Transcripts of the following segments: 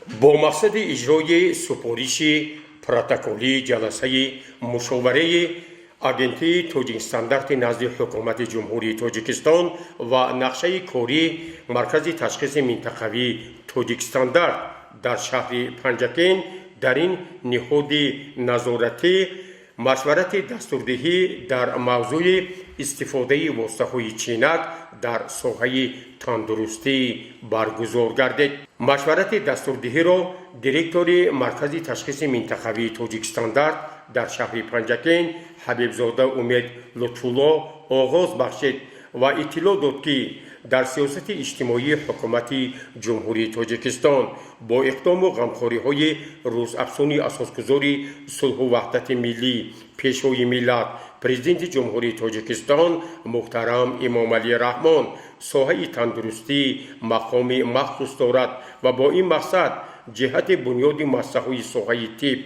Бо мақсади иҷрои супориши протоколии ҷаласаи мушовараи Агентии Тоҷикстандарти назди Ҳукумати Ҷумҳурии Тоҷикистон ва нақшаи кории Маркази ташхиси минтақавии Тоҷикстандарт дар шаҳри Панҷакент, дар ин ниҳоди назоратӣ машварати дастурдиҳӣ дар мавзӯи истифодаи воситаҳои чинак дар соҳаи тандурустӣ баргузор гардид. Машварати дастурдиҳиро директори Маркази ташхиси минтақавии Тоҷикстандарт дар шаҳри Панҷакент Ҳабибзода Умед Лутфулло оғоз бахшид ва иттилоъ дод, ки дар сиёсати иҷтимоии Ҳукумати Ҷумҳурии Тоҷикистон бо иқдому ғамхориҳои рӯзафзуни Асосгузори сулҳу ваҳдати миллӣ, Пешвои миллат, Президенти Ҷумҳурии Тоҷикистон муҳтарам Эмомалӣ Раҳмон соҳаи тандурустӣ мақоми махсус дорад ва бо ин мақсад ҷиҳати бунёди муассисаҳои соҳаи тиб,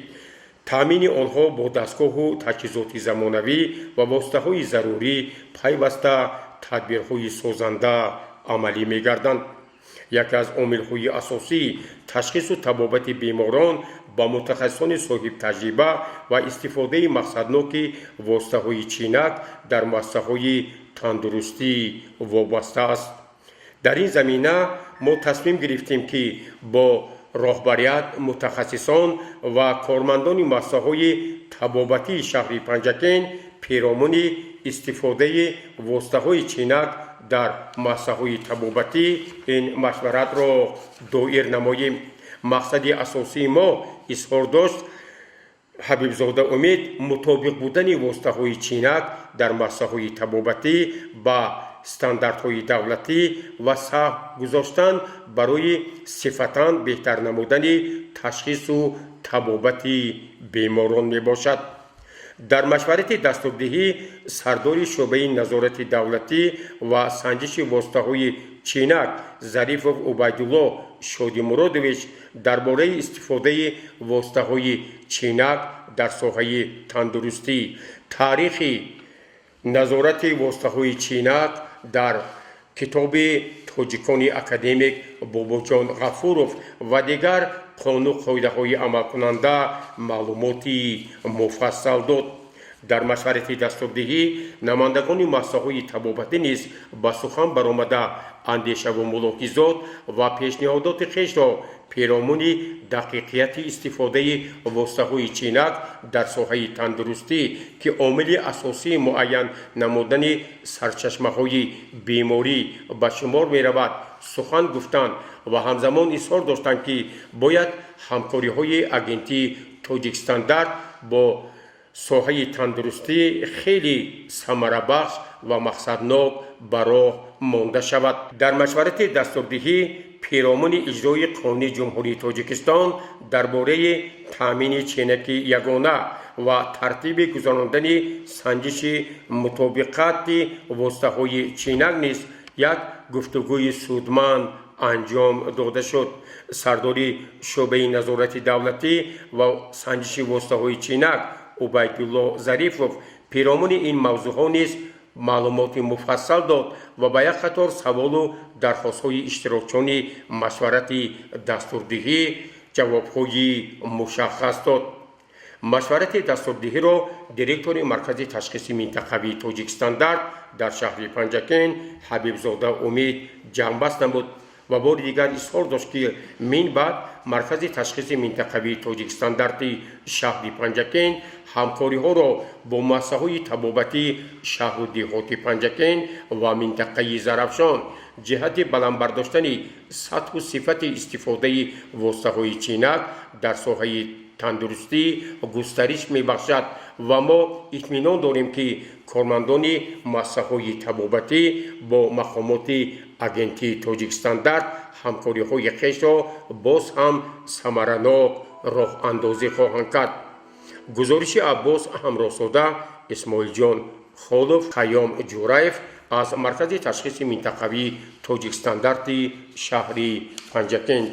таъмини онҳо бо дастгоҳу таҷҳизоти замонавӣ ва воситаҳои зарурӣ пайваста тадбирҳои созанда амалӣ мегарданд. Яке аз омилҳои асосии ташхису табобати беморон ба мутахассисони соҳибтаҷриба ва истифодаи мақсадноки воситаҳои чинак дар муассисаҳои тандурустӣ вобаста аст. Дар ин замина мо тасмим гирифтем, ки бо роҳбарият, мутахассисон ва кормандони муассисаҳои табобатии шаҳри Панҷакент перомуни истифодаи воситаҳои чинак дар муассисаҳои табобатӣ ин машваратро доир намоем. Мақсади асосии мо, изҳор дошт Ҳабибзода Умед, мутобиқ будани воситаҳои чинак дар муассисаҳои табобатӣ ба стандартҳои давлатӣ ва саҳм гузоштан барои сифатан беҳтар намудани ташхису табобати беморон мебошад. Дар машварати дастурдиҳӣ сардори шӯъбаи назорати давлатӣ ва санҷиши воситаҳои чинак Зарифов Убайдулло Шодимуродович дар бораи истифодаи воситаҳои чинак дар соҳаи тандурустӣ, таърихи назорати воситаҳои чинак дар китоби тоҷикони академик Бобоҷон Ғафуров ва дигар қонуну қоидаҳои амалкунанда маълумоти муфассал дод. Дар машварати дастурдиҳӣ намояндагони муассисаҳои табобатӣ низ ба сухан баромада, андешаву мулоҳизот ва пешниҳодоти хешро перомуни дақиқияти истифодаи воситаҳои чинак дар соҳаи тандурустӣ, ки омили асосии муайян намудани сарчашмаҳои беморӣ ба шумор меравад, сухан гуфтанд ва ҳамзамон изҳор доштанд, ки бояд ҳамкориҳои Агентии Тоҷикстандарт бо соҳаи тандурустӣ хеле самарабахш ва мақсаднок ба роҳ монда шавад. Дар машварати дастурдиҳӣ перомуни иҷрои Қонуни Ҷумҳурии Тоҷикистон дар бораи таъмини ченаки ягона ва тартиби гузарондани санҷиши мутобиқати воситаҳои чинак низ як гуфтугӯи судманд анҷом дода шуд. Сардори шӯъбаи назорати давлатӣ ва санҷиши воситаҳои чинак Убайдулло Зарифов перомуни ин мавзӯъҳо низ маълумоти муфассал дод ва ба як қатор саволу дархостҳои иштирокчиёни машварати дастурдиҳӣ ҷавобҳои мушаххас дод. Машварати дастурдиҳиро директори Маркази ташхиси минтақавии Тоҷикстандарт дар шаҳри Панҷакент Ҳабибзода Умед ҷамъбаст намуд ва бори дигар изҳор дошт, ки мин баъд Маркази ташхиси минтақавии Тоҷикстандарти шаҳри Панҷакент ҳамкориҳоро бо муассисаҳои табобатии шаҳру деҳоти Панҷакент ва минтақаи Зарафшон ҷиҳати баланд бардоштани сатҳу сифати истифодаи воситаҳои чинак дар соҳаи тандурустӣ густариш мебахшад ва мо итминон дорем, ки кормандони муассисаҳои табобатӣ бо мақомоти Агентии Тоҷикстандарт ҳамкориҳои хешро боз ҳам самаранок роҳандозӣ хоҳанд кард. Гузориши Аббос Ҳамроҳзода, Исмоилҷон Холов, Хайём Ҷураев аз Маркази ташхиси минтақавии Тоҷикстандарти шаҳри Панҷакент.